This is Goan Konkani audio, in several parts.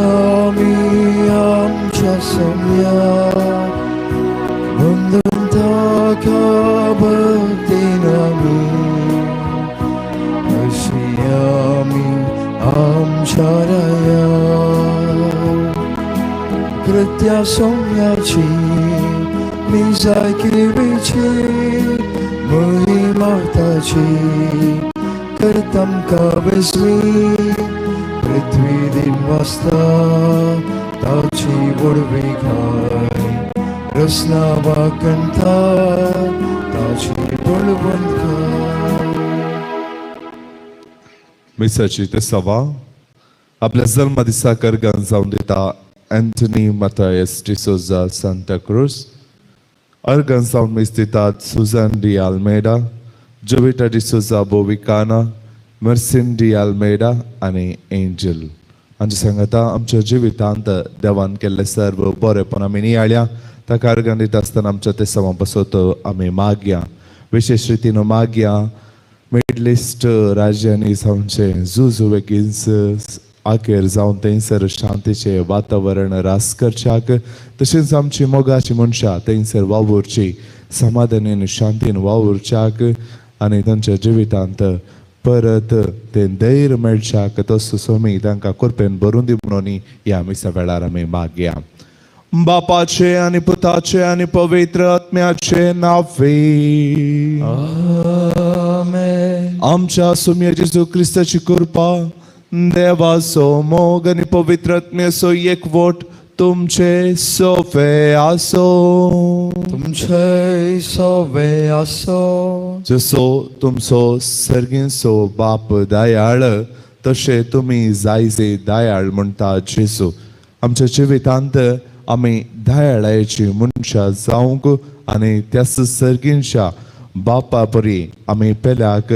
पश्यामि आमच्या सोम्या वंदन ताका भक्तीन आमी पश्यामि आमच्या राया कृत्या सोम्याची मिजाकिरीची महिमा ताची करतमका विस्मी पृथ्वी दिन वाजता ताची व्हडविकाय रसना वाकणता ताची बळवंतकाय. मिसाची तेसावा आपल्या जल्मदिसा करगान जावन दिता अँथनी मतायस डिसोजा सांताक्रूज. अर्गन जावन मीस दितात Susan D'Almeida, Jovita D'Souza Bovikana, मर्सिन डी आल्मेडा आनी एंजल हांचे सांगाता आमच्या जिवितांत देवान केल्ले सर्व बरेपण आमी नियाळ्या. ताका अर्गन दिता आसतना आमच्या तेसावां पासत आमी मागया, विशेश रितीन मागया मिडल इस्ट राज्यांनी जावचें झूज वेगींच आखेर जावन थंयसर शांतीचें वातावरण रास करच्याक, तशेंच आमची मोगाची मनशां थंयसर वावुरची, समाधानीन शांतीन वावुरच्याक आनी तांच्या जिवितांत परत तें धैर्य मेळच्याक तसो स्वामी तांकां कृपेन भरून दी म्हणून ह्या मिसा वेळार आमी मागया. बापाचे आनी पुताचे आनी पवित्र आत्म्याचे नावे. आमेन. आमच्या सुम्या जेजू क्रिस्ताची कृपा, देवाचो मोग आनी पवित्र आत्म्याचो एकवट तुमचे सोफे आसो. तुमचे सोवे आसो. जसो तुमचो सर्गींचो बाप दयाळ तशें तुमी जायजे दयाळ म्हणटा जेजू. आमच्या जिवितांत आमी दयाळायची मनशां जावंक आनी त्याच सर्गींच्या बापा परी आमी पेल्याक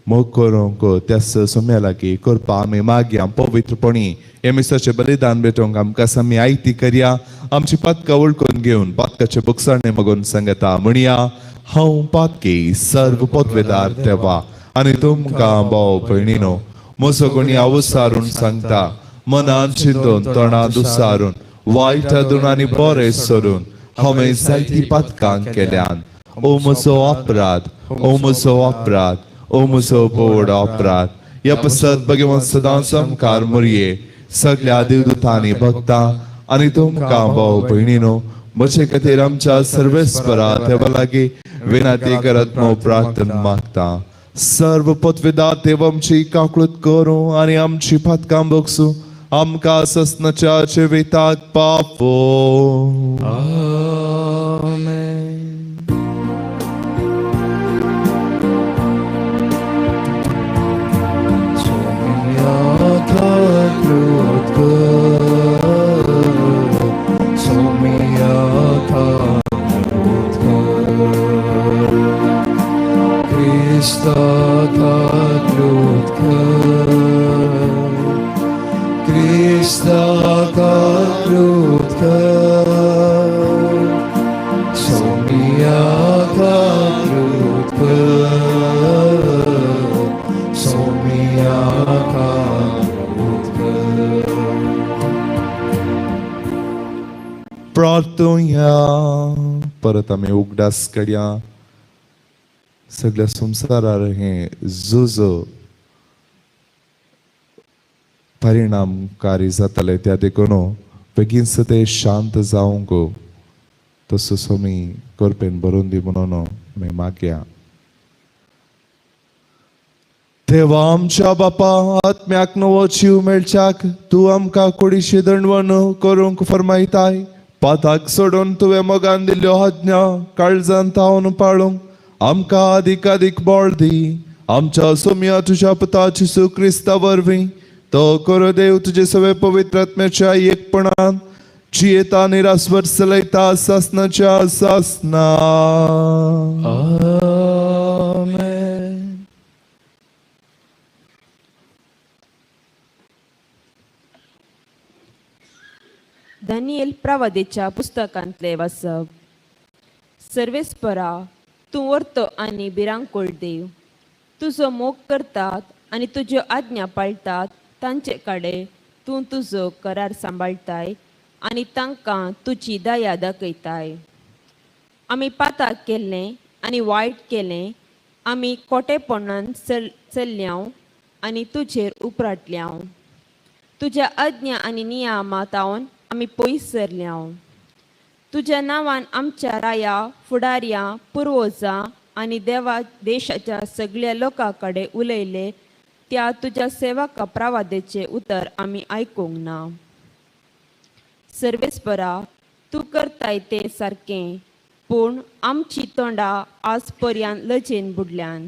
मोग करूंक त्याच सुम्या लागीं करपा आमी मागया. पवित्रपणी हे मिसाचें बलिदान भेटोवंक आमकां आमी आयती करया. आमची पातकां वळखून घेवन पातकाचे बोगसाणे मागून सांगता म्हणया, हांव पातकी सर्व पदवेदार देवा आनी तुमकां भाव भयणीनो म्हजो कोणी अवसारून सांगता, मनान चिंतून तोंडां दुसारून वायट दुण आनी बरें सोडून हांवें जायती पातकां केल्यान. ओ म्हजो अपराध, ओ म्हजो अपराध, ओ म्हजो बोड अपराध. ह्या पसत भगवान सदां सामकार मुरये सगळ्या देवदूतांनी भक्तां आनी तुमकां भाव भयणीनो म्हजे खातीर आमच्या सर्वेस्परा देवा लागीं विनंती करत मो प्रार्थना मागता. सर्व पत्वेदार देव आमची काकळूत करूं आनी आमची पातकां बगसूं, आमकां ससनाच्या जिविताक पावो. आमेन. सोम्या काकळूत कर, सोम्या काकळूत कर, क्रिस्ता काकळूत कर, क्रिस्ता काकळूत कर, सोम्या काकळूत कर, सोम्या काकळूत कर. प्रार्थुया. परत आमी उगडास करया सगळ्या संवसारार हें झूज परिणामकारी जाताले त्या देखून बेगीनच ते शांत जावंक तसो स्वामी कृपेन भरून दी म्हणून आमी मागया. देवा आमच्या बापा, आत्म्याक नवो जीव मेळच्याक तूं आमकां कुडीची दंडवण करूंक फरमायताय. पाताक सोडून तुवें मोगान दिल्ल्यो आज्ञा काळजान तावन पाळूंक आमकां अदीक अदीक बळ दी. आमच्या सोम्या तुज्या पुता जेजू क्रिस्ता वरवीं. तो करो देव तुजे सगळे पवित्र आत्म्याच्या एकपणान जियेता, निरासवर चलयता सासनाच्या सासना. आमेन. दानियल प्रवादेच्या पुस्तकांतले वाचप. सर्वेस्परा, तूं वर्तो आनी भिरांकूळ देव, तुजो मोग करतात आनी तुज्यो आज्ञा पाळटात तांचे कडेन तूं तुजो करार सांबाळटाय आनी तांकां तुजी दया दाखयताय. आमी पाताक केल्लें आनी वायट केलें, आमी खोटेपणान चल्ल्यांव आनी तुजेर उपराटल्यांव. तुज्या आज्ञा आनी नियमा तावन आमी पयस सरल्यांव. तुज्या नांवान आमच्या राया फुडारयां पुर्वजां आनी देवा देशाच्या सगळ्या लोकां कडेन उलयले त्या तुज्या सेवका प्रवादेचें उतर आमी आयकूंक ना. सर्वेस्परा, तूं करताय तें सारकें, पूण आमची तोंडां आज पर्यान लजेन बुडल्यान.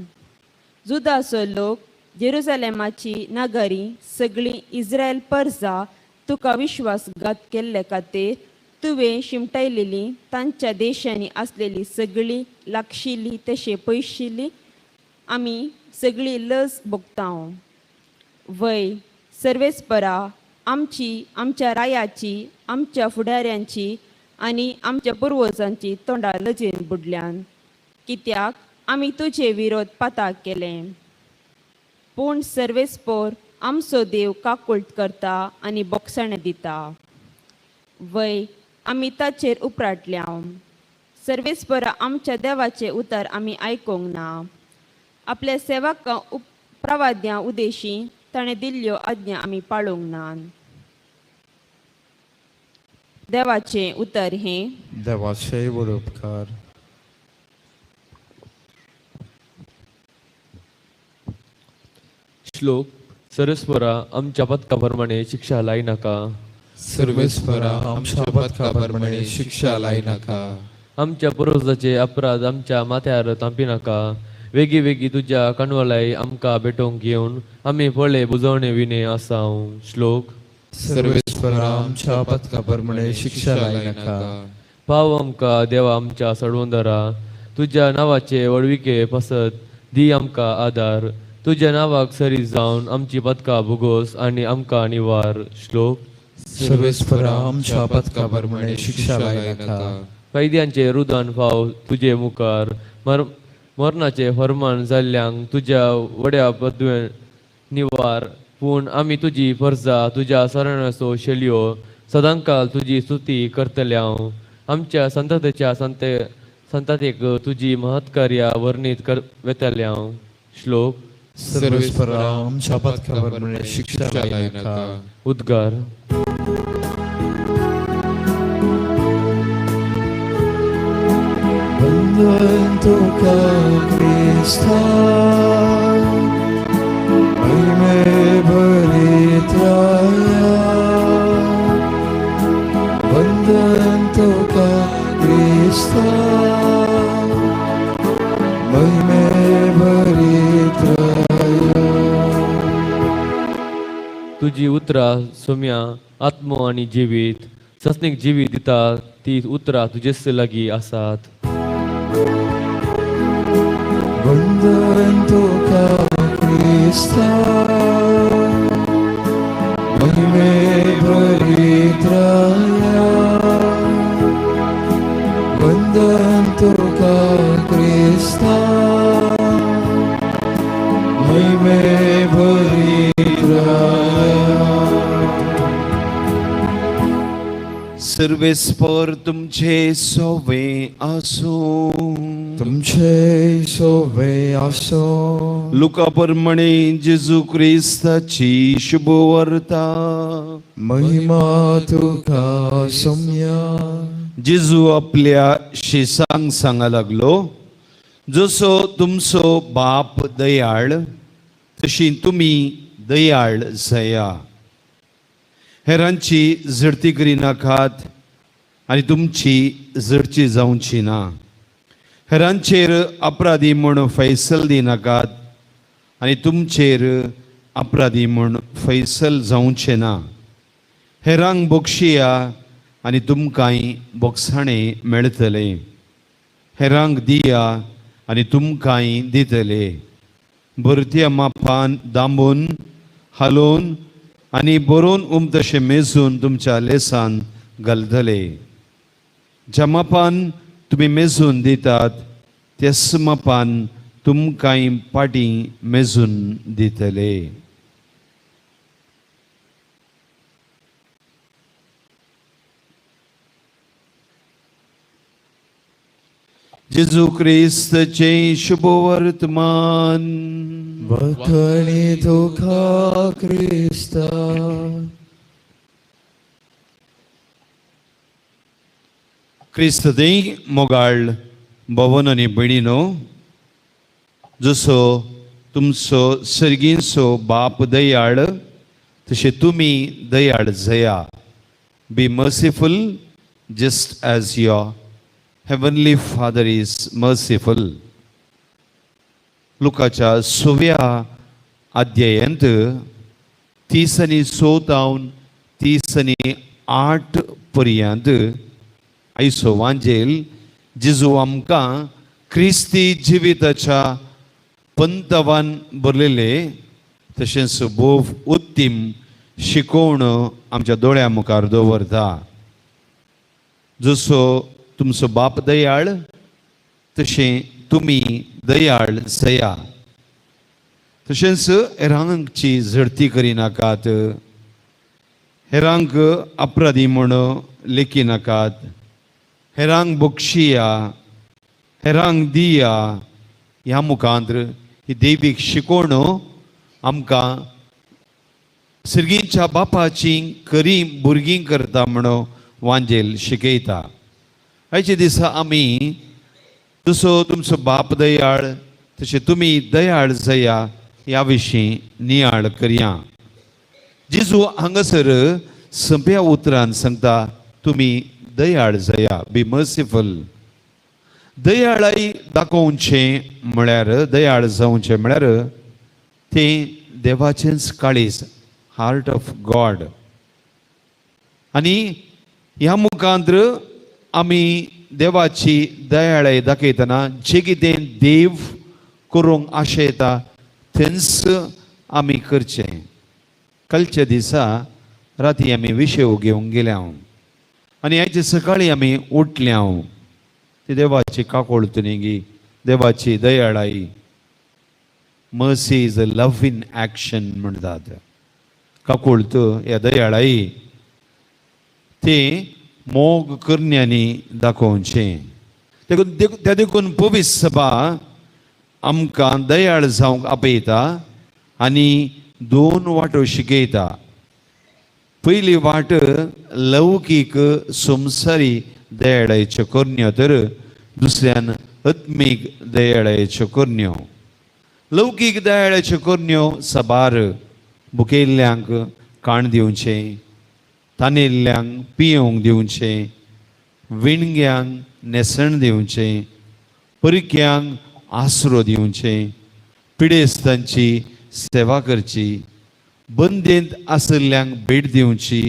जुदाचो लोक, जेरुजलेमाची नगरी, सगळी इस्रायल परजा तुका विश्वासघात केल्ले खातीर तुवें शिमटायलेली तांच्या देशांनी आसलेली सगळी लागशिल्ली तशें पयशिल्ली आमी सगळी लज भोगता. वय सर्वेस्परा, आमची, आमच्या रायाची, आमच्या फुडाऱ्यांची आनी आमच्या पुर्वजांची तोंडां लजेन बुडल्यान, कित्याक आमी तुजे विरोध पाताक केलें. पूण सर्वेस्पोर आमचो देव काकुळट करता आनी बोगसाणें दिता. वय आमी ताचेर उपराटल्या. सर्वेस्परा आमच्या देवाचें उतर आमी आयकूंक ना. आपल्या सेवका प्रवाद्यां उदेशी ताणें दिल्ल्यो आज्ञा आमी पाळूंक ना. देवाचें उतर हें. देवाचे व्हड उपकार. श्लोक. सरस्वरा, आमच्या पथका प्रमाणे शिक्षा लायनाका. सर्वेस्परा, आमच्या पथका प्रमाणे शिक्षा लायनाका. आमच्या पुर्वजाचे अपराध आमच्या माथ्यार तांपिनाका. वेगी वेगी तुज्या काणवालाय आमकां भेटोवंक घेवन आमी पळय बुजवणे विणे आसाव. श्लोक. सर्वेस्परा, आमच्या पथका प्रमाणे शिक्षा लायनाका. पाव आमकां देवा आमच्या सडवंदरा, तुज्या नांवाचे व्हडविके पासत दी आमकां आदार. तुज्या नांवाक सरी जावन आमची पदकां भोगोस आनी आमकां निवार. श्लोक. सर्वेस्परा, आमच्या पथका प्रमाणे शिक्षा लायनाका. कैद्यांचे रुदान फाव तुजे मुखार, मरणाचे फर्मान जाल्ल्यांक तुज्या वड्या पदवेन निवार. पूण आमी तुजी फर्जा तुज्या सरणाचो शेलयो सदांकाल तुजी स्तुती करतले हांव. आमच्या संततेच्या संततेक तुजी महत्कार्या वर्णीत कर वेतले हांव. श्लोक. सर्वेस्परा, आमच्या पथका प्रमाणे शिक्षा लायनाका. उद्गार. वंदन तुका क्रिस्ता, महिमे भरीत राया. वंदन तुका क्रिस्ता, महिमे भरीत राया. तुजी उतरां सोम्या आत्मो आनी जिवीत सस्नीक जिवीत दिता, ती उतरां तुजेच लागीं आसात. वंदन तुका क्रिस्ता, महिमे भरीत राया. वंदन तुका क्रिस्ता, महिमे भरीत राया. सर्वेस्पर तुमचे सोवे आसूं. तुमचे सोवे आसो. लुका प्रमाणे जेजू क्रिस्ताची शुभवार्ता. महिमा तुका सोम्या. जेजू आपल्या शिसांक सांगा लागलो, जसो तुमचो बाप दयाळ तशी तुमी दयाळ जाया. हेरांची झडती करिनाकात आनी तुमची झडची जावची ना. हेरांचेर अपराधी म्हूण फैसल दिनाकात आनी तुमचेर अपराधी म्हूण फैसल जावचें ना. हेरांक बक्षिया आनी तुमकांय बोगसाणें मेळटलें. हेरांक दिया आनी तुमकांय दितले. भरत्या मापान दांबून हालोवन आनी बरोवन उमतशें मेजून तुमच्या लेसान घालतले. ज्या मापान तुमी मेजून दितात त्याच मापान तुमकांय पाटी मेजून दितले. जेजू क्रिस्तचें शुभवर्तमान. बखणी तुका क्रिस्ता. क्रिस्त थंय मोगाळ भवन आनी भयणीनो, जसो तुमचो सर्गींचो बाप दयाळ तशें तुमी दयाळ जया. Be merciful just as your heavenly Father is merciful. लुकाच्या सव्या अध्यायांत 30 आनी स जावन 30 आनी 8 पर्यंत आयचो वांजेल जेजू आमकां क्रिस्ती जिविताच्या पंतवान भरलेले तशेंच भोव उत्तीम शिकोवण आमच्या दोळ्या मुखार दवरता. जसो तुमचो बाप दयाळ तशें तुमी दयाळ जया. तशेंच हेरांची झडती करिनाकात, हेरांक अपराधी म्हूण लेखिनाकात, हेरांक बक्षिया, हेरांक दिया. ह्या मुखांत ही देवीक शिकोवण आमकां सर्गींच्या बापाची खरी भुरगीं करता म्हणून वांजेल शिकयता. आयच्या दिसा आमी जसो तुमचो बाप दयाळ तशें तुमी दयाळ जया ह्या विशीं नियाळ करया. जेजू हांगासर सोंप्या उतरान सांगता, तुमी दयाळ जया, बी मर्सिफूल. दयाळाय दाखोवचें म्हळ्यार, दयाळ जावचें म्हळ्यार तें देवाचेंच काळीज, हार्ट ऑफ गॉड. आनी ह्या मुखांत आमी देवाची दयाळाय दाखयतना जें कितें देव करूंक आशयता तेंच आमी करचें. कालच्या दिसा राती आमी विशय घेवंक गेल्या आनी आयचे सकाळीं आमी उठल्या. ती देवाची काकोळत न्ही, देवाची दयाळाई. Mercy is a love in action म्हणटात. काकुळत ह्या दयाळाई ते मोग करण्यांनी दाखोवचें. देखून त्या देखून पवित्र सभा आमकां दयाळ जावंक आपयता आनी दोन वाटो शिकयता. पयली वाट लौकीक संवसारी दयाळायच्यो करण्यो, तर दुसऱ्यान आत्मीक दयाळायच्यो करण्यो. लौकीक दयाळाच्यो करण्यो साबार: भुकेल्ल्यांक खाण दिवचें, तानेल्ल्यांक पियोवंक दिवचें, विणग्यांक न्हेसण दिवचें, परक्यांक आसरो दिवचें, पिडेस्तांची सेवा करची, बंदेंत आशिल्ल्यांक भेट दिवची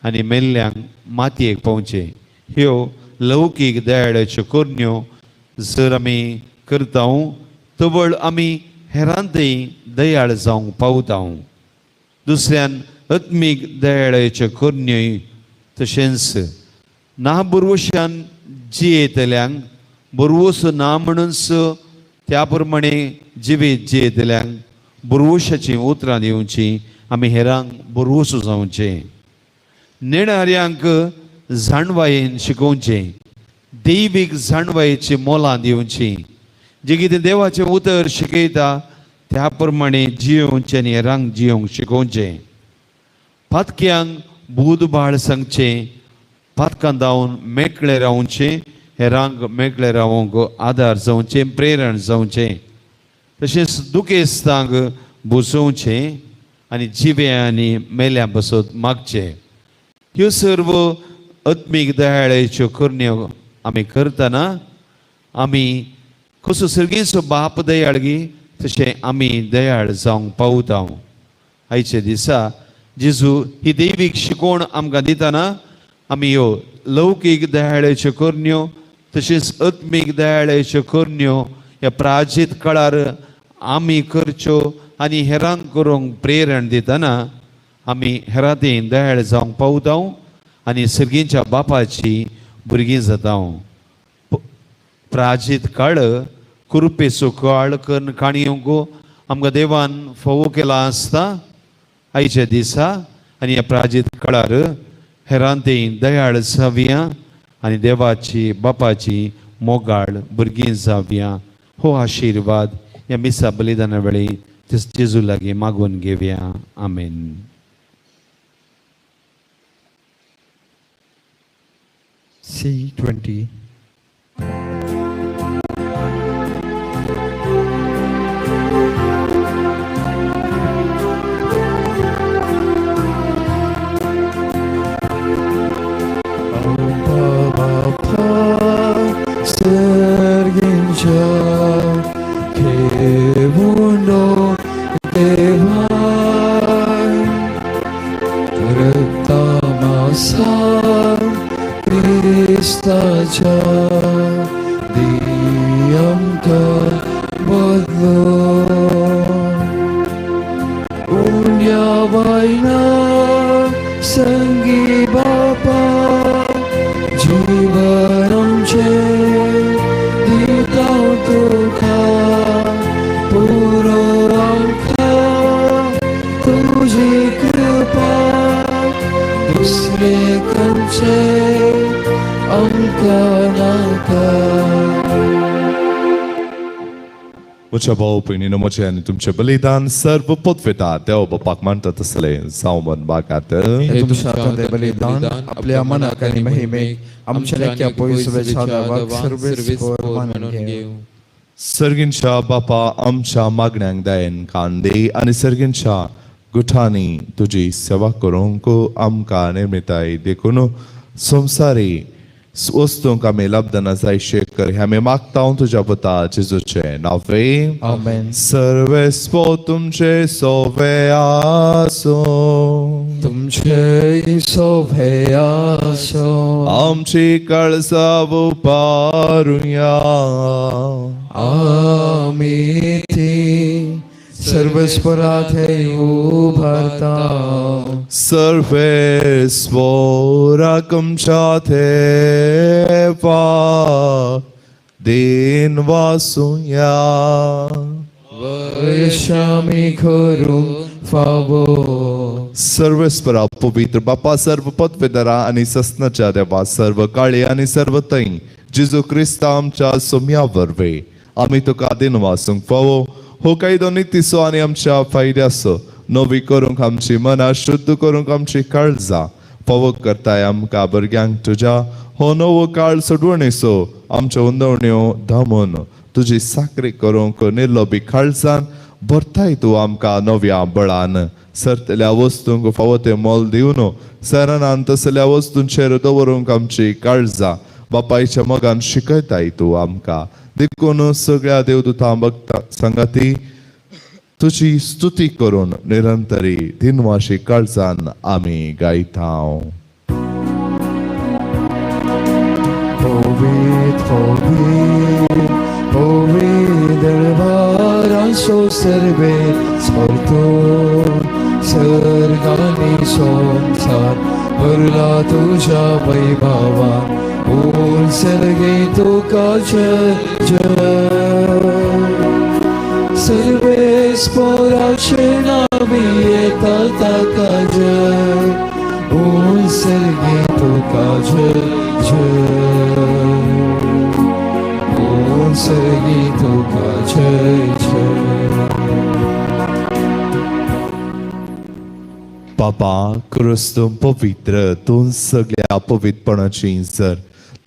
आनी मेल्ल्यांक मातयेक पावचें. ह्यो लौकीक दयाळाच्यो करण्यो जर आमी करता तवळ आमी हेरांतय दयाळ जावंक पावता. दुसऱ्यान आत्मीक दयाळाच्यो करण्योय तशेंच ना भरवशान जियेतल्यांक, भरवसो ना म्हणूनच त्या प्रमाणे जिवीत जियेतल्यांक भरवशाचीं उतरां दिवचीं. आमी हेरांक भरवसो जावचें. नेणाऱ्यांक जाणवायेन शिकोवचें, दैवीक जाणवायेची मोलां दिवचीं. जें कितें देवाचें उतर शिकयता त्या प्रमाणे जियोवचें आनी हेरांक जियोवंक शिकोवचें. पातक्यांक बूद बाळ सांगचें, पातकां धांवन मेकळे रावचें, हेरांक मेकळे रावंक आदार जावचें, प्रेरण जावचें. तशेंच दुखेस्तांक बसोवचें आनी जिवे आनी मेल्या बसत मागचें. ह्यो सर्व आत्मीक दयाळाच्यो करण्यो आमी करतना आमी कसो सर्गीचो बाप दयाळगी तशें आमी दयाळ जावंक पावता. आयच्या दिसा जेजू ही दैवीक शिकवण आमकां दितना आमी ह्यो लौकीक दयाळाच्यो करण्यो तशेंच आत्मीक दयाळाच्यो करण्यो ह्या प्राचीत काळार आमी करच्यो आनी हेरांक करूंक प्रेरण दितना आमी हेरांती दयाळ जावंक पावता आनी सर्गींच्या बापाची भुरगीं जाता. प्राचीत काळ कृपेचो काळ कन्न काणयोंक आमकां देवान फावो केला आसता. आयच्या दिसा आनी ह्या प्राचीत काळार हेरांती दयाळ जावया आनी देवाची बापाची मोगाळ भुरगीं जावया। हो आशिर्वाद ह्या मिसा बलिदाना वेळी जेजू लागीं मागून घेवया। आमेन। C20. म्हज्या भाव भयणीनो म्हजें आनी तुमचें बलिदान सर्व पदवेता देव बापाक मानता तसलें जावं बागात। हे तुमच्या हातांतलें बलिदान आपल्या मनाक आनी महिमेक आमच्या लेख्या पयसुव्या देवाक सर्वेस्पर मानून घेवं। सर्गींच्या बापा आमच्या मागण्यांक दयेन कान दी आनी सर्गींच्या गुठांनी तुजी सेवा करूंक आमकां नेमिताय देखून संवसारी वस्तूंक आमी लब्धना जायशे कर हें आमी मागता तुज्या पुता जेजूचें नांवे। आमेन। सर्वेस्पो तुमचे सोवे आसूं। तुमचे सोभे आसूं। आमची कळसाव पारुया। आमी ती सर्वेस्परा थंय उबारता। सर्वेस्पोरा तुमच्या देवा दिन वासुया। वयशामी करूंक फावो। सर्वेस्परा पवित्र बापा सर्व पदवेदरा आनी सस्नाच्या देवा सर्व काळी आनी सर्व थंय जेजू क्रिस्ता आमच्या सोम्या वरवीं आमी तुका दिन वासूंक फावो हो कायदो नितीचो आनी आमच्या फायद्याचो नवी करूंक आमची मनां शुद्ध करूंक आमची काळजां फावो करताय आमकां भुरग्यांक तुज्या हो नवो काळ सोडवणेचो आमच्यो उंदवण्यो दामून तुजी साकरी करूंक निर्लोबी काळजान भरताय तूं आमकां नव्या बळान सरतल्या वस्तूंक फावो तें मोल दिवन सरनान तसल्या वस्तूंचेर दवरूंक आमची काळजां बापायच्या मोगान शिकयताय तूं आमकां देखून सगळ्या देवदूतां भक्ता सांगाती तुजी स्तुती करून निरंतरी दिनवाशी काळजान आमी गायता। पवित्र पवित्र पवित्र दरबारांसो सर्वे स्मरतो सर्गानी संसार भरला तुझ्या वैभवान पूर्ण सर्गे तुका जय जय। सर्वेस्पराचे नावी येता ताका जय पूर्ण सर्गे तुका जय जय पूर्ण सर्गे तुका जय जय। बाबा क्रिस्त पवित्र तूं सगळ्या पवित्रपणाची सर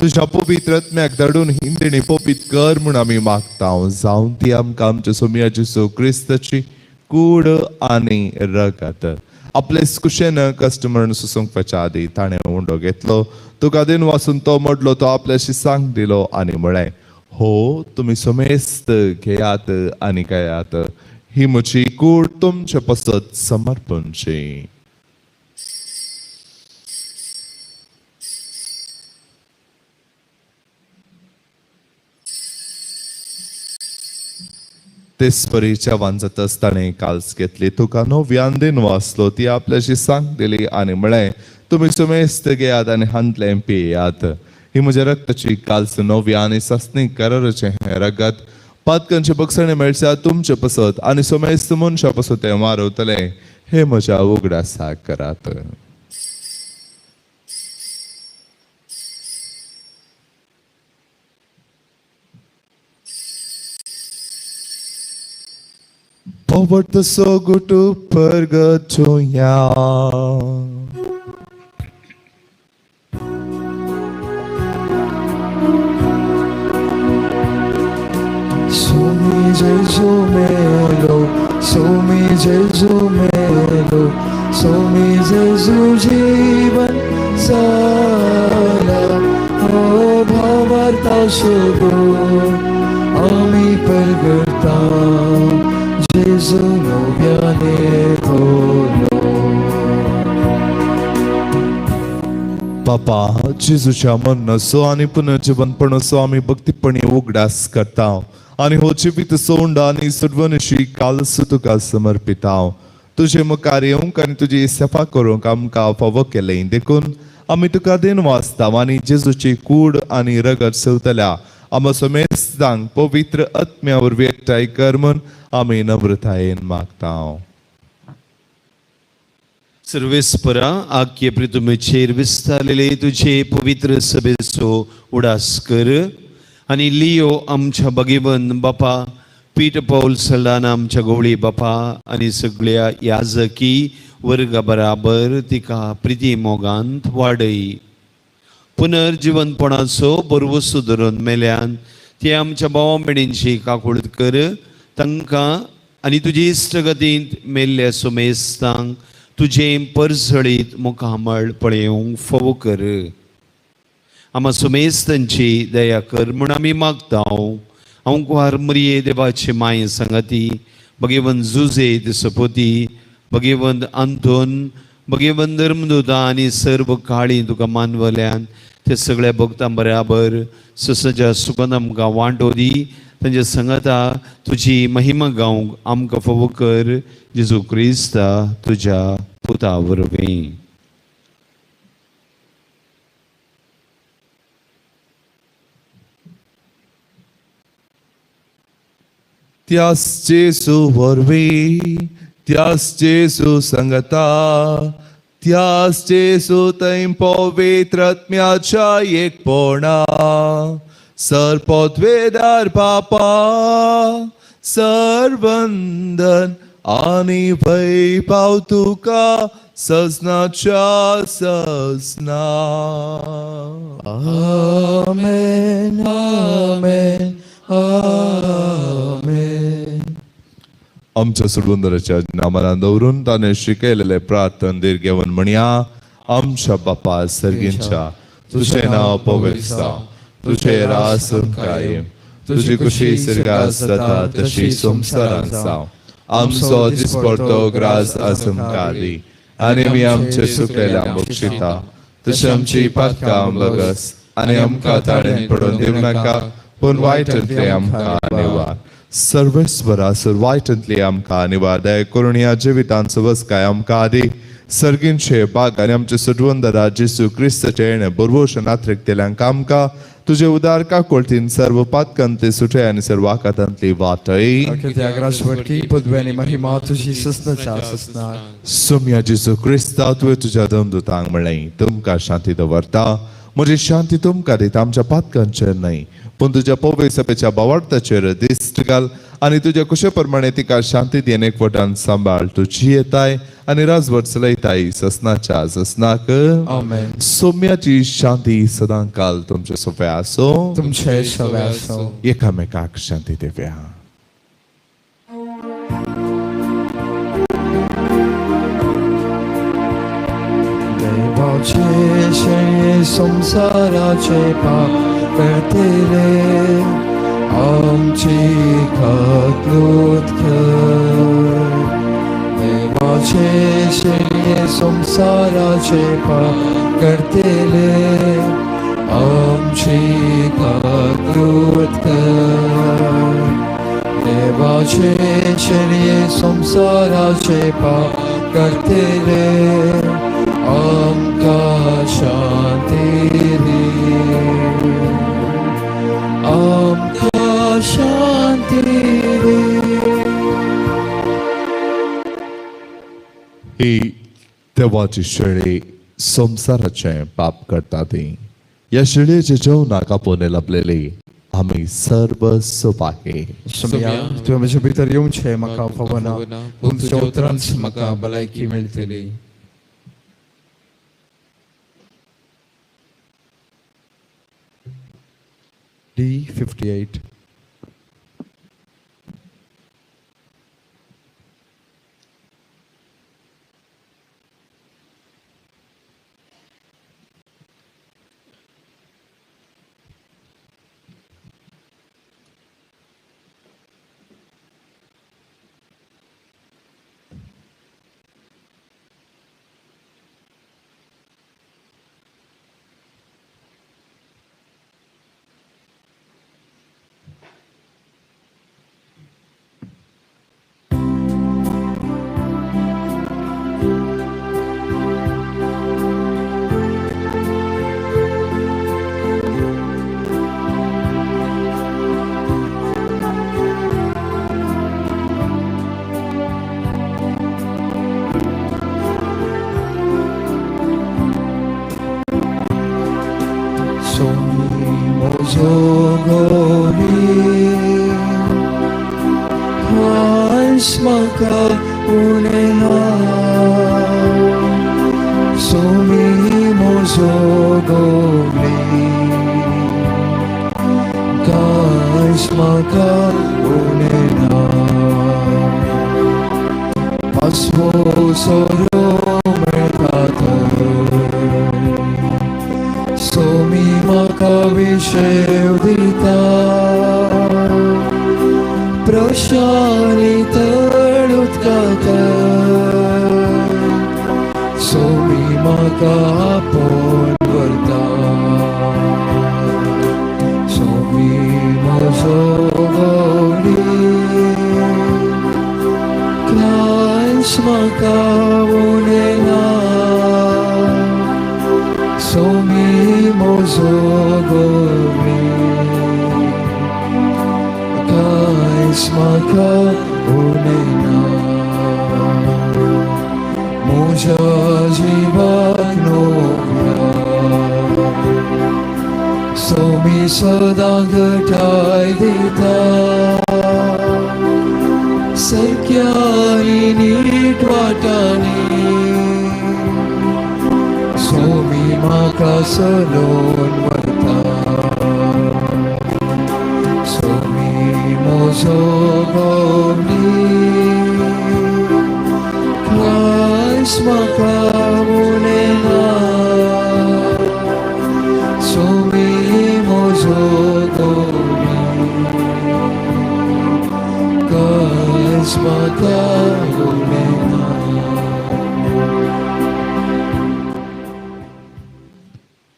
तुज्या पवित्र आत्म्याक धाडून हिंदणी पवित्र कर म्हूण आमी मागता। जावं ती आमकां आमच्या सोमया जेजू क्रिस्ताची कूड आनी रगत आपले कुशेन कस्टमर सुसूंकपाच्या आदी ताणें उंडो घेतलो तुका दिन वासून तो मोडलो तो आपल्याशी सांग दिलो आनी म्हळें हो तुमी समेस्त घेयात आनी खायात ही म्हजी कूड तुमचे पसत समर्पणची। तेच जेवण जातच ताणें काल्स घेतली तुका नव्यान दिन वाचलो ती आपल्याशी सांग दिली आनी म्हळें तुमी सुमेस्त घेयात आनी हांतलें पियात ही म्हज्या रक्ताची काल्स नव्या आनी सासणी कराराचें हें रगत पातकांचे बक्षणे मेळच्या तुमचे पसत आनी सुमेस्त मनशा पसत तें मारवतलें हे म्हज्या उगडासाक करात। भोवटसो गुटू परगटुया. Sumi Jesu melo, Sumi Jesu melo, Sumi Jesu जीवन साला, हो भावार्था सुगो आमी परगटा, जेजू नव्याने भोलो. बापा, जेजूच्या मरणाचो आनी पुनर्जिवनपणाचो आमी भक्तीपणी उगडास करता आनी हो जिवीत सोंड आनी सुडवणशी कालसो तुका समर्पिता. तुजे मुखार येवंक आनी तुजी सेवा करूंक आमकां फावो केलें देखून आमी तुका देन वाचता आनी जेजूची कूड आनी रगत सेवतल्या आमा समेस्तांक पवित्र आत्म्या वरवीं एकठांय कर म्हूण आमी नम्रतायेन मागता. सर्वेस्परा, आख्ये प्रितुमेचेर विस्तारलेले तुझे पवित्र सभेचो उडास कर आनी लियो आमच्या भगीवन बापा पीट पावल सल्लान आमच्या गवळी बापा आनी सगळ्या याजकी वर्गा बराबर तिका प्रिती मोगांत वाडय. पुनर्जिवनपणाचो बरवसो धरून मेल्यान ते आमच्या भावा भयणींची काकूळत कर. तांकां आनी तुजी इश्टगतींत मेल्ल्या सुमेस्तांक तुजें परजळीत मुखामळ पळोवंक फावो कर. आमा सुमेस्तांची दया कर म्हूण आमी मागता. अंकुवार मरिये देवाचे माये सांगाती, भगेवन जुजे सपोती, भगेवंत आंतोन, भगेवन धर्मदूता आनी सर्व काळी तुका मानवल्यान ते सगळ्या भक्तां बराबर ससच्या सुखान आमकां वांटो दी. तांच्या संगता तुजी महिमा गावंक आमकां फावो कर, जेजू क्रिस्ता तुज्या पुता वरवीं. त्यास जेजू वरवीं, त्यास जेजू संगता, त्यास जेजू थंय पवित्र आत्म्याच्या एकपणा, सर्पद्वेदार बापा, सर्वंदन आनी वैभव तुका सजनाच्या सजना. आमेन, आमेन, आमेन. आमच्या सुडबुंदराच्या नामान दवरून ताणें शिकयलेले प्रार्थन दीर्घ घेवन म्हणया. आमच्या बापा सर्गींच्या, तुझें नांव पवित्र जावं, तुझें राज कायम, तुजी खुशी सर्गात जाता तशी संवसारांत जावं. आमचो दिसपडतो ग्रास आज आमकां दी आनी आमी आमचे चुकलेल्या बक्षिता तशी आमची पातकां बगस आनी आमकां ताणें पडून दिवं नाका, पूण वायटांतले आमकां निवार. सर्वेस्वरा, सर वायटांतली आमकां निवार. दया करून ह्या जिवितांत सवसकाय आमकां दी. सर्गींचे बाग आनी आमचे सुटवंदरा जेसू क्रिस्ताचे येणे बरवश नात्रीक तेल्यांक आमकां तुजे उदार काकोळतीन सर्व पातकांतली सुटे आनी सर्व आकातांतली वाटय. त्यागराज वडकी पदवी आनी महिमा तुजी ससनाच्या ससना. सोम्या जेजू क्रिस्ता, तुवें तुज्या दमदुतांक म्हणलें, तुमकां शांती दवरता, म्हजी शांती तुमकां दिता. आमच्या पातकांचेर न्हय पूण तुज्या पवे सभेच्या बावार्थाचेर दिश्ट घाल आनी तुज्या कुशे प्रमाणे तिका शांती दी आनी एकवटान सांबाळ. तुजी येताय आनी राजवट चलयताय ससनाच्या ससनाक. आमेन. सोम्याची शांती सदां काल तुमचे सोफे आसो. तुमचे सवे आसो. एकामेकाक शांती दिव्या. देवाचे शेणे संसाराचे पाप करतले, आमची काकलूत कर. देवाचे शेणे संसाराचे पाप करतले, आमची काकलूत कर. देवाचे शेणे संसाराचे पाप करतले, आमकां शांती दी, आमकां शांती दी. ही देवाची शेळी संवसाराचें पाप करता ती. ह्या शेळयेचे जेवणाक आपोवन लाभलेली आमी सर्व सुपाही. सोम्या, तुवें म्हज्या भितर येवचें म्हाका फावना, पूण तुज्या उतरांच म्हाका भलायकी मेळटली. D58.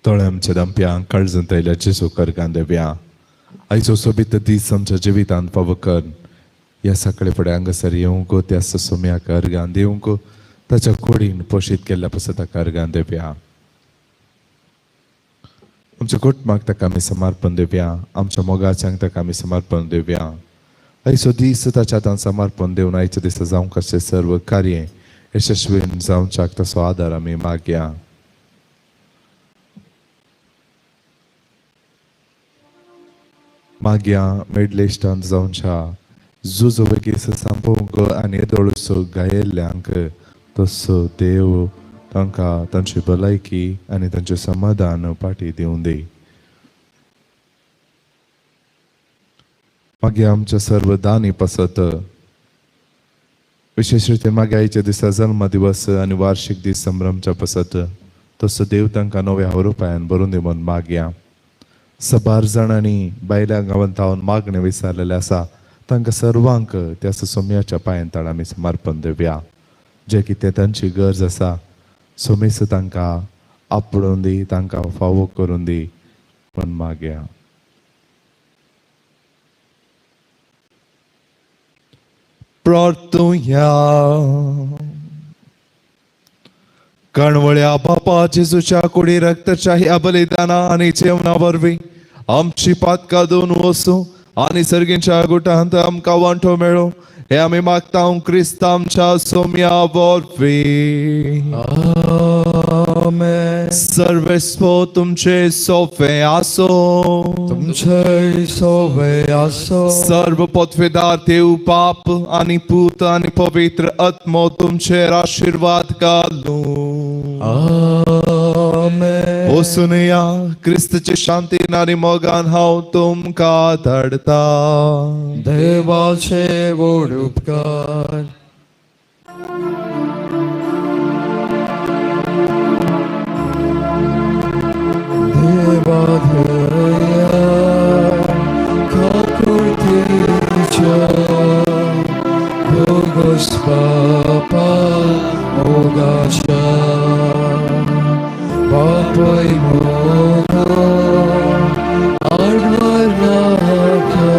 तोळे आमच्या दमप्यांक काळजांत आयल्या जेजू करगान देव्या, आयचो सोबीत दीस आमच्या जिवितांत फावो कर. ह्या सकाळी फुडें हांगासर येवंक त्या सोम्याक अर्गान दिवंक ताच्या कुडीन पोशीत केल्ल्या पासत ताका अर्गान दिवया. आमच्या कुटुंबाक ताका आमी समर्पण दिवया, आमच्या मोगाच्यांक ताका आमी समर्पण दिवया. आयचो दीस ताच्या हातान समर्पण दिवन आयच्या दिसा जावंक आसचें सर्व कार्य यशस्वीन जावच्याक तसो आदार आमी मागया. मागया मिडल इस्टांत जावच्या जुजो बेगीस सांपोवंक आनी येदोळसो गायिल्ल्यांक तसो देव तांकां तांची भलायकी आनी तांचें समाधान पाटी दिवं दी. मागीर आमच्या सर्व दानी पासत विशेश रितीन मागीर आयच्या दिसा जल्म दिवस आनी वार्षिक दीस संभ्रमच्या पासत तसो देव तांकां नव्या रुपायान भरून दी म्हूण मागया. सबार जाणांनी बायल्या गांवांत थावन मागणें विचारलेलें आसा, तांकां सर्वांक त्या सोम्याच्या पांयान ताण आमी समर्पण दिवया. जें कितें तांची गरज आसा सोमेस तांकां आपडून दी, तांकां फावो करून दी म्हूण मागया. प्रार्थुया. कणवळ्या बापा जेजूच्या कुडी रक्ताच्या ह्या बलिदाना आनी जेवणा वरवीं आमची पातकां धुवन वचूं आनी सर्गींच्या गुटांत आमकां वांटो मेळो. हे आमी मागता क्रिस्तांच्या आमच्या सोम्या वरवीं. आमेन. सर्वेस्पो तुमचे सोफे आसो. तुमचे सोवे आसो. सर्व पदवेदार देव बाप आनी पूत आनी पवित्र आत्मो तुमचेर आशिर्वाद घालूं. आमेन. वचूनया क्रिस्तचे शांतीन आनी मोगान हांव तुमकां धाडटा. देवाचे व्हड उपकार. देवा दया काकुळतीच्या भोगोस बापा मोगाच्या बापय मोगा आडवार नाका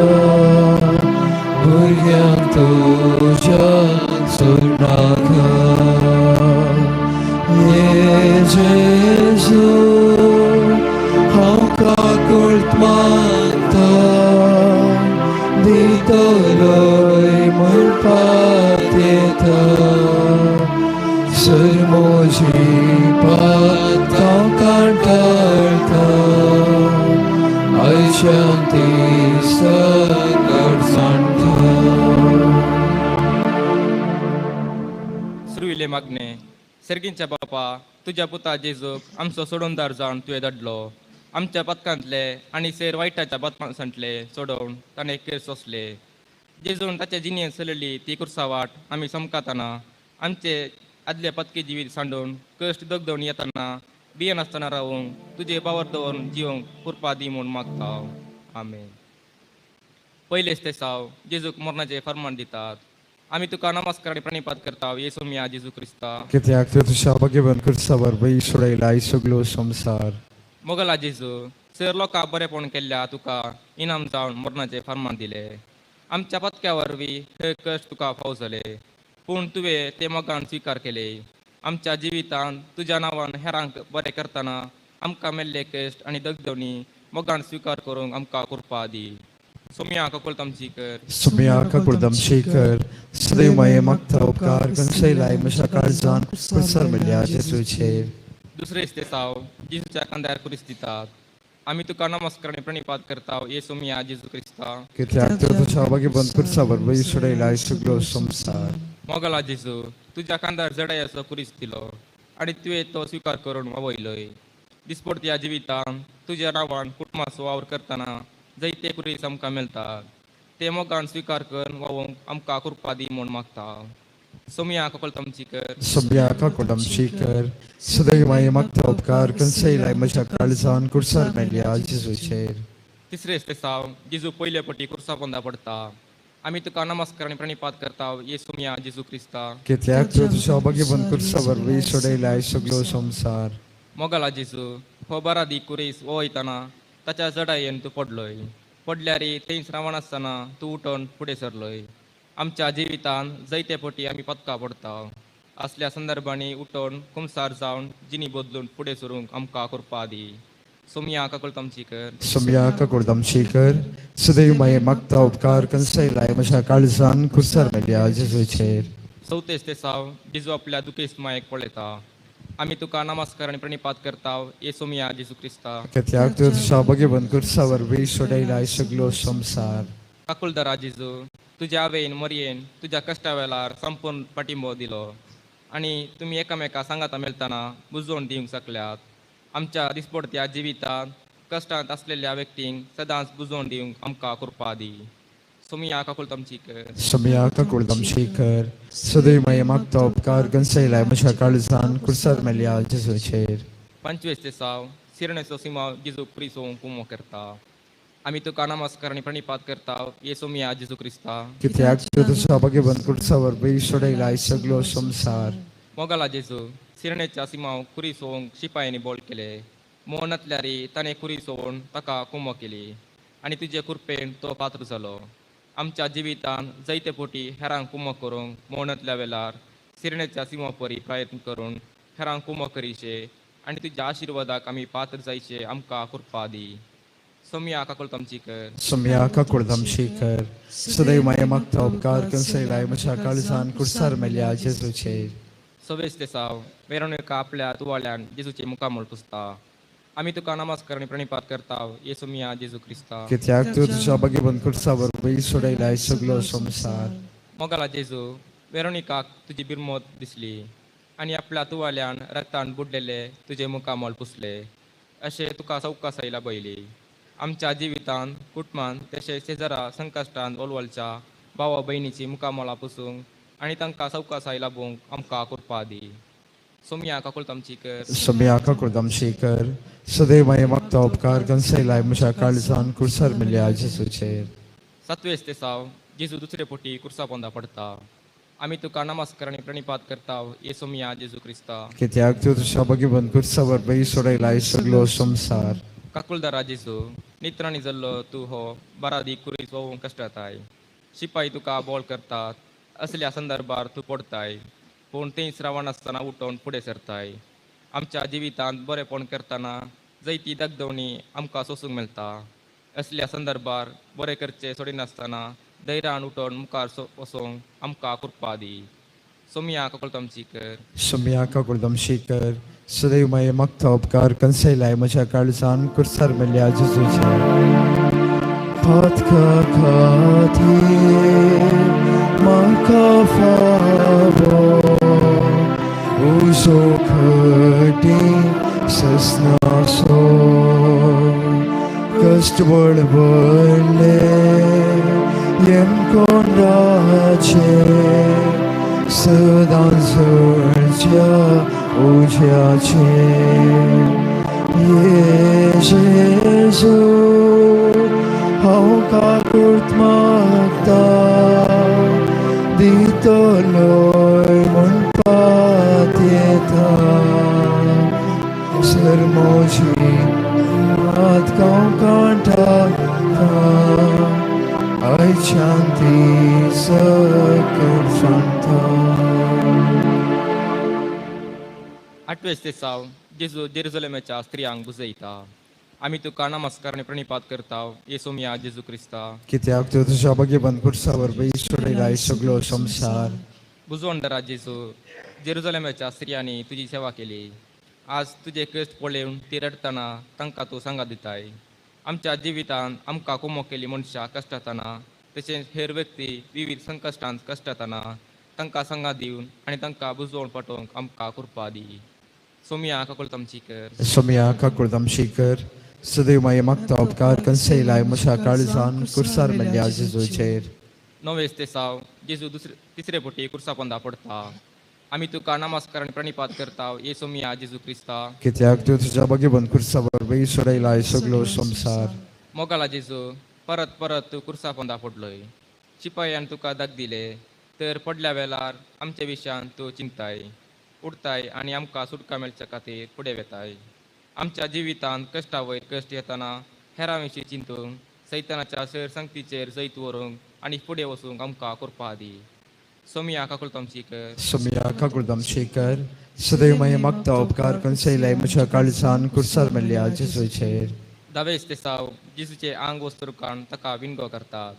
भुरग्यांक तुज्या सोडनाका. ये जेजू हांव काकुळट मागता दितलोय म्हणपाक येता सर म्हजी पातां कांटाळटा आयच्यान ती सगळ जाणटा. सुरविले मागणे. सर्गींच्या बापा, तुज्या पुता जेजूक आमचो सोडोवणदार जावन तुवें धाडलो. आमच्या पथकांतले आनी सेर वायटाच्या बातमांतले सोडोवन ताणें केर सोंसले. जेजून ताच्या जिणेंत चलयली ती कुर्सा वाट आमी समकातना आमचे आदले पदकी जिवीत सांडून कश्ट दगदवून येतना भियेनासतना रावूंक तुजे पावर दवरून जिवंक कुरपा दी म्हूण मागता. आमेन. पयलेच ते साव जेजूक मरणाचें फर्मान दितात. आमी तुका नमस्कार आनी प्रणिपात करता येसू मिया जेजू क्रिस्ता. कित्याक तर तुज्या भगवान क्रिस्ता वरवीं सोडयलाय सगळो संवसार. मोगला जेजू, सर लोकां बरेपण केल्ल्या तुका इनाम जावन मरणाचें फर्मान दिलें. आमच्या पत्क्या वरवीं हे कश्ट तुका फाव जाले, पूण तुवें ते मोगान स्विकार केले. आमच्या जिवितांत तुज्या नांवान हेरांक बरें करतना आमकां मेल्ले कश्ट आनी दगदवणी मोगान स्विकार करूंक आमकां कृपा दी. सोम्या ककुलत आमची कर. सुम्या काकुळदमशी कर. सदैव माये मागता उपकार कन्सयलाय म्हज्या काळजान कुर्सार मेळ्ळ्या जेजूचेर. दुसरेच ते साव जेजूच्या खांद्यार कुरीस दितात. आमी तुका नमस्कार आनी प्रणिपात करता येसू मिया जेजू क्रिस्ता. कित्याक तर तुज्या भगवान क्रिस्ता वरवीं सोडयलाय सगळो संवसार. मोगला जेजू, तुज्या खांदार जडायाचो कुरीस दिलो आनी तुवें तो स्विकार करून वावयलोय. दिसपडत्या जिवितान तुज्या नांवान कुटुंबाचो वावर करतना जैते कुरीस आमकां मेळटात ते मोगान स्विकार करून वावोवंक आमकां कृपा दी म्हूण मागता. सोम्या ककलत आमची कर. सुम्या काकुळदमशी कर. सदैव माये मागता उपकार कन्सयलाय म्हज्या काळजान कुर्सार मेळ्ळ्या जेजूचेर. तिसरेच ते साव जेजू पयले पटी कुर्सा पोंदा पडटा. आमी तुका नमस्कार आनी प्रणिपात करता येसू मिया जेजू क्रिस्ता. कित्याक तर तुज्या भगवान क्रिस्ता वरवीं सोडयलाय सगळो संवसार. मोगला जेजू, हो बारादी कुरीस वयतना ताच्या जडायेन तूं पडलोय. पडल्यार थंयच रावनासतना तूं उठोन फुडें सरलोय. आमच्या जिवितान जैते पटी आमी पदकां पडटा असल्या संदर्भांनी उठोन कुमसार जावन जिणी बदलून फुडें सरूंक आमकां कृपा दी. सोम्या काकुळत आमची कर. सुम्या काकुळदमशी कर. सदैव माये मागता उपकार कन्सयलाय म्हज्या काळजान कुर्सार मेळ्ळ्या जेजूचेर. चवथेच ते साव जेजू आपल्या दुखेस्त मायेक पळयता. आमी तुका नमस्कार आनी प्रणिपात करता येसू मिया जेजू क्रिस्ता. कित्याक तर तुज्या भगवान क्रिस्ता वरवीं सोडयलाय सगळो संवसार. काकुलदरा जेजू, तुज्या आवयन मरयेन तुज्या कश्टा वेळार संपूर्ण पाठिंबो दिलो आनी तुमी एकामेका सांगाता मेळतना बुजोवन दिवंक शकल्यात. आमच्या दिसपडत्या जिवितांत कश्टांत आसलेल्या व्यक्तींक सदांच बुजोवन दिवंक आमकां कृपा दी. सोम्या काकुळत आमची कर. सुम्या काकुळदमशी कर. सदैव माये मागता उपकार कन्सयलाय म्हज्या काळजान कुर्सार मेळ्ळ्या जेजूचेर. पंचवीस ते साव सिरणेचो सिमाव जेजू क्रिसो कुमो करता. आमी तुका नमस्कार आनी प्रणिपात करता येसू मिया जेजू क्रिस्ता. कित्याक तर तुज्या भगवान क्रिस्ता वरवीं सोडयलाय सगळो संवसार. मोगला जेजू, सिरणेच्या सिमाव कुरीस होवंक शिपायांनी बोल केले. मोह नातल्यारी ताणें कुरीस होवन ताका कुमो केली आनी तुजे कृपेन तो पात्र जालो. आमच्या जिवितान जैते पोटी हेरांक कुमो करूंक मोह नातल्या वेळार सिरणेच्या सिमा परी प्रयत्न करून हेरांक कुमो करीशे आनी तुज्या आशिर्वादाक आमी पात्र जायचे आमकां कृपा दी. सोमया काकुळट आमची कर. सोमया काकुळट आमची कर. सदैव माया मागता उपकार कन्सयलाय म्हज्या काळजान कुर्सार मेल्या जेजूचेर. सवेस तेसाव वेरोनिका आपल्या तुवाल्यान जेजूचे मुखामळ पुसता. आमी तुका नमस्कार आनी प्रणिपात करता येसू मिया जेजू क्रिस्ता. कित्याक तूं तुज्या भाग्यवंत कुर्सा वरवीं सोडयलाय सगलो संवसार. मोगाला जेजू, वेरोनिकाक तुजी बिरमोत दिसली आनी आपल्या तुवाल्यान रक्तान बुडलेले तुजे मुखामळ पुसले अशें तुका सवकासाय लाभयली. आमच्या जिवितांत कुटुंबांत तशें शेजरा संकश्टांत ओलवलच्या भावा भयणीची मुखामळां पुसूंक आनी तांकां सवकासाय लाबूंक आमकां कृपा दी. सोमया काकुळट आमची कर. सोमया काकुळट आमची कर. सदैव माया मागता उपकार कन्सयलाय म्हज्या काळजान कुर्सार मेल्या जेजूचेर. सातवेस तेसाव जेजू दुसरे पोटी कुर्सा पोंदा पडता. आमी तुका नमस्कार आनी प्रणिपात करता येसू मिया जेजू क्रिस्ता. कित्याक तूं तुज्या भाग्यवंत कुर्सा वरवीं सोडयलाय सगलो संवसार. काकुळदारा जेजू, नित्राणी जाल्लो तूं हो बारादी कुरीस वोवंक कश्टताय. शिपाय तुका बोळ करतात असल्या संदर्भार तूं पडताय, पूण थंयच रावनासतना उठोवन फुडें सरताय. आमच्या जिवितांत बरेपण करतना जैती दगदवणी आमकां सोसूंक मेळटा. असल्या संदर्भार बरें करचें सोडिनासतना धैर्यान उठोवन मुखार वचोंक आमकां कृपा दी. सोमया काकुळट आमची कर. सोमया काकुळट आमची कर. सदैव माया मागता उपकार कन्सयलाय म्हज्या काळजान कुर्सार मेल्या जेजूचेर. पातका खातीर म्हाका फावो उजो खटी ससनासो कश्ट बळबळले येमकोंडाचे सदां जळच्या उज्याचे. ये जेजू हांव काकुळट मागता दितलोय म्हणपात येता. सर म्हजी हात कांटा आयच्यान ती सकल सांगता. आठवेस तेसाव जेजू जेरुजलेमाच्या स्त्रियांक बुजयता. आमी तुका नमस्कार आनी प्रणिपात करता येसू मिया जेजू क्रिस्ता. कित्याक तूं तुज्या भाग्यवंत कुर्सा वरवीं सोडयलाय सगलो संवसार. बुजवणदारा जेजू, जेरुजलेमाच्या स्त्रियांनी तुजी सेवा केली. आज तुजे कश्ट पळोवन ती रडटना तांकां तूं सांगात दिताय. आमच्या जिवितांत आमकां कुमोक केली मनशां कश्टतना तशेंच हेर व्यक्ती विविध संकश्टांत कश्टतना तांकां सांगात दिवन आनी तांकां बुजवण पटोवंक आमकां कृपा दी. सोमया काकुळट आमची कर. सोमया काकुळट आमची कर. सदैव माया मागता उपकार कन्सयलाय म्हज्या काळजान कुर्सार मेल्या जेजूचेर. नवेस तेसाव जेजू दुसरे तिसरे पोटी कुर्सा पोंदा पडता. आमी तुका नमस्कार आनी प्रणिपात करता येसू मिया जेजू क्रिस्ता. कित्याक तूं तुज्या भाग्यवंत कुर्सा वरवीं सोडयलाय सगलो संवसार. मोगाला जेजू, परत परत तूं कुर्सा पोंदा पडलोय. शिपायान तुका दाग दिले तर पडल्या वेळार आमच्या विशयान तूं चिंताय उडताय आनी आमकां सुटका मेळच्या खातीर फुडें वेताय. आमच्या जिवितांत कश्टा वयर कश्ट येतना हेरां विशीं चिंतूंक सैतानाच्या सैर संगतीचेर जैत व्हरूंक आनी फुडें वचूंक आमकां कृपा दी. सोमया काकुळट आमची कर. सोमया काकुळट आमची कर. सदैव माया मागता उपकार कन्सयलाय म्हज्या काळजान कुर्सार मेल्या जेजूचेर. धावेस तेसाव जेजूचे आंग वस्तू काडून ताका विनगो करतात.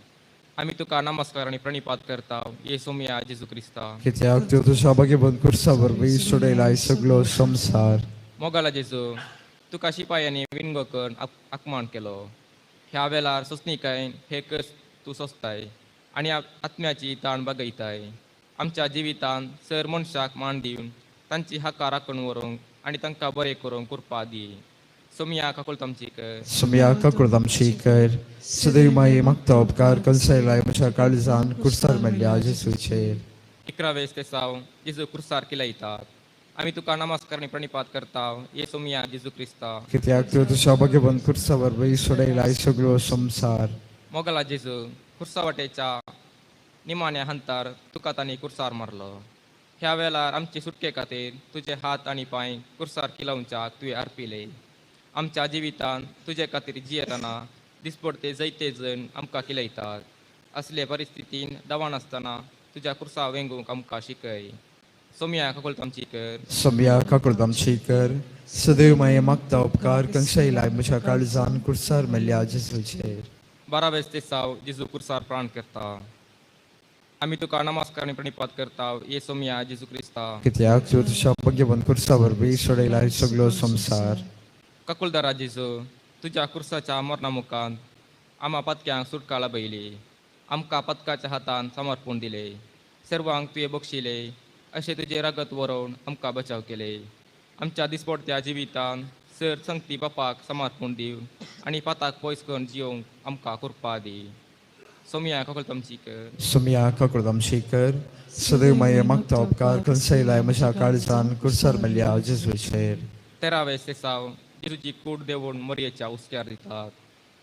आमी तुका नमस्कार आनी प्रणिपात करता येसू मिया जेजू क्रिस्ता. कित्याक तूं तुज्या भाग्यवंत कुर्सा वरवीं सोडयलाय सगलो संवसार. मोगाला जेजू, तुका शिपायांनी विनगो करून आकमान केलो. ह्या वेळार सोंसणीकायेन हे कश्ट तूं सोंसताय आनी आत्म्याची ताण बागयताय. आमच्या जिवितांत सर मनशाक मान दिवन तांची हाका राखून व्हरूंक आनी तांकां बरें करूंक कृपा दी. सोमया काकुळट आमची कर. सोमया काकुळट आमची कर. सदैव माये मागता उपकार कन्सयलाय म्हज्या काळजान कुर्सार मेल्या जेजूचेर. 11वेस तेसाव जेजू कुर्सार किलयतात. आमी तुका नमस्कार आनी प्रणिपात करता येसू मिया जेजू क्रिस्ता. कित्याक तूं तुज्या भाग्यवंत कुर्सा वरवीं सोडयलाय सगलो संवसार. मोगाला जेजू, कुर्सा वाटेच्या निमाण्या हंतार तुका तांणी कुर्सार मारलो. ह्या वेळार आमचे सुटके खातीर तुजे हात आनी पांय कुर्सार किलोवच्याक तुवें अर्पिले. आमच्या जिवितांत तुजे खातीर जियेतना दिसपडते जैते जण आमकां किलयतात. असले परिस्थितीन दवानासतना तुज्या कुर्सा वेंगूंक आमकां शिकय. सोमया काकुळट आमची कर. सोमया काकुळट आमची कर. सदैव माये मागता उपकार कंसयलाय म्हज्या काळजान कुर्सार मेल्ल्या जेजूचेर. 12वें तेसाव जेजू कुर्सार प्राण करता. आमी तुका नमस्कार आनी प्रणिपात करता ये सोमया जेजू क्रिस्ता. कित्याक तूं तुज्या भाग्यवंत कुर्सा वरवीं सोडयलाय सगलो संवसार. काकुळदारा जेजू, तुज्या कुर्साच्या मरणा मुखांत आमा पतक्यांक सुटका लाभयली. आमकां पतकाच्या हातान समर्पण दिले. सर्वांक तुवें बक्षिले अशें तुजें रगत वरोवन आमकां बचाव केले. आमच्या दिसपडत्या जिवितान सर संगती बापाक समर्पण दिवन आनी पाताक पयस करून जियोंक आमकां कृपा दी. सोमया काकुळट आमची कर. सोमया काकुळट आमची कर. सदैव माये मागता उपकार कंसयलाय म्हज्या काळजान कुर्सार मेल्ल्या जेजूचेर. 13वें सेसाव जेजूची कूड देवून मोरयेच्या हुस्क्यार दितात.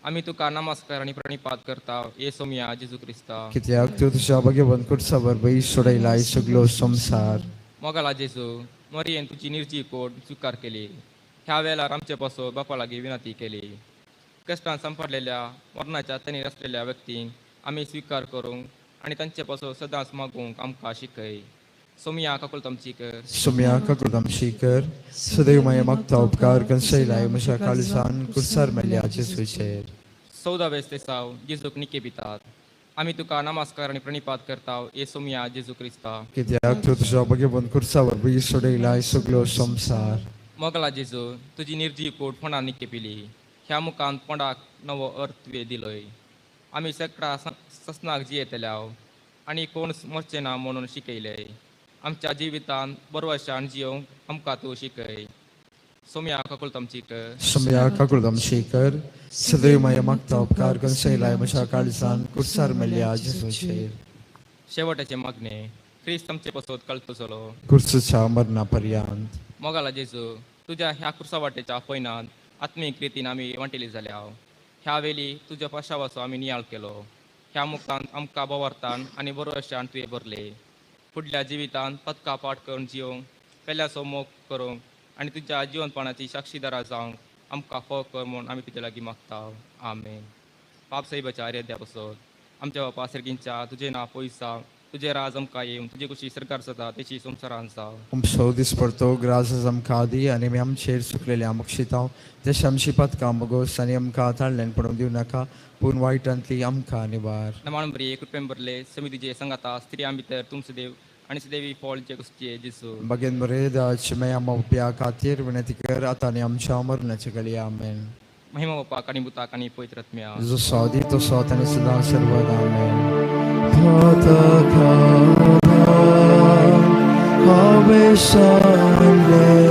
आमी तुका नमस्कार आनी प्रणिपात करता ये सोमया जेजू क्रिस्ता. कित्याक तूं तुज्या भाग्यवंत कुर्सा वरवीं सोडयलाय सगलो संवसार. मोगाला जेजू, मोरयेन तुजी निर्जीव कोड स्विकार केली. ह्या वेळार आमचे पासून बापा लागीं विनंती केली. कश्टान सांपडलेल्या मरणाच्या तणीर आसलेल्या व्यक्तींक आमी स्विकार करूंक आनी तांचे पासून सदांच मागूंक आमकां शिकय. सोमया काकुळट आमची कर. सोमया काकुळट आमची कर. सदैव माये मागता उपकार कंसयलाय म्हज्या काळजान कुर्सार मेल्ल्या जेजूचेर. 14वें तेसाव जेजूक निके पितात. आमी तुका नमस्कार आनी प्रणिपात करता ये सोमया जेजू क्रिस्ता. कित्याक तूं तुज्या भाग्यवंत कुर्सा वरवीं सोडयलाय सगलो संवसार. मोगला जेजू, तुजी निर्जीव कोट फोंडान निके पिली. ह्या मुखान फोंडाक नवो अर्थ तुवें दिलोय. आमी सगळ्या ससनाक जियेतल्या आनी कोण मरचे ना म्हणून शिकयले. आमच्या जिवितान बरवशान जियोंक आमकां तूं शिकय. सोमया काकुळट आमची कर. सोमया काकुळट आमची कर. सदैव माये मागता उपकार कंसयलाय म्हज्या काळजान कुर्सार मेल्ल्या जेजूचेर. शेवटाचे मागणे. क्रिस्त आमचे पसत कळतो चलो कुर्सूच्या मरणा पर्यंत. मोगाला जेजू, तुज्या ह्या कुर्सा वाटेच्या पयनान आत्मीक रितीन आमी वांटेली जाल्या. ह्या वेली तुज्या पाशावाचो आमी नियाळ केलो. ह्या मुखान आमकां बवार्थान आनी बरोवशान तुवें भरले. फुडल्या जिवितान पदकां पाठ करून जिवंक, पेल्याचो मोग करूंक आनी तुज्या जिवनपणाची साक्षीदारा जावंक आमकां फोग कर म्हूण आमी तुज्या लागीं मागता. आमेन. पाप साहेबाच्या आर्यद्या पसत आमच्या बापा सर्गींच्या तुजें नांव पयस जावं, तुजें राज आमकां येवं, तुजे कुशी सरकार जाता तेची संवसारान जावं. आमचो दिसपडतो ग्रास आमकां दी आनी आमी आमचेर सुकलेल्या बक्षितांव तशें आमची पदकां मोगोस आनी आमकां ताळल्यान पडूंक दिवं नाका, पूण वायटांतली आमकां निवार. नमाण बरी कृपेन भरले, समी तुजे संगाता, स्त्रियां भितर तूं सुदेव आनी सुदेवी फळ जे कुसचे जेजू. बगेन बरे दाच माया मोवप्या खातीर विनंती कर आतां आनी आमच्या मरणाच्या घडये. आमेन. महिमा बापाक आनी पुताक आनी पवित्र आत्म्या. जसो आदी तसो आतां आनी सदां सर्वदा. आमेन. हांवें सांगलें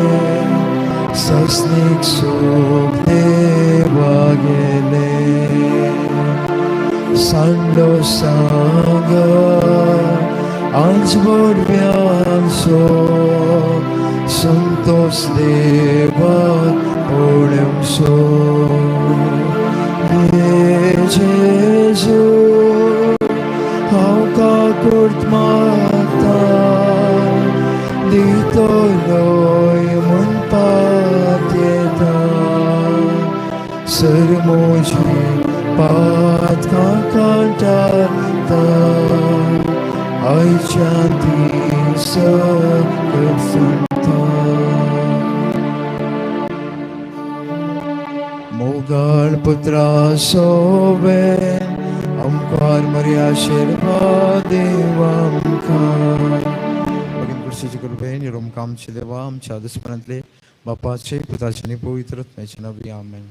सस्नीक सूख देवा गेलें सांडो सांग आज बोडव्यांचो संतोष देवा ओळमसो जेजू हांव काकूर्त मागता दितलोय म्हणपाक येता सर म्हजी पातकां कांटाता आयच्या दिसा सांगता. मोगाळ पुत्रा सोवे आमकार मर्या आशिर्वाद देवा आमकां. मागीर कुर्सीचे कृपेन रोमकां आमचे देवा आमच्या दुस्मनांतले बापाचे पुताचे आनी पवित्र आत्म्याचे नांवी. आमेन.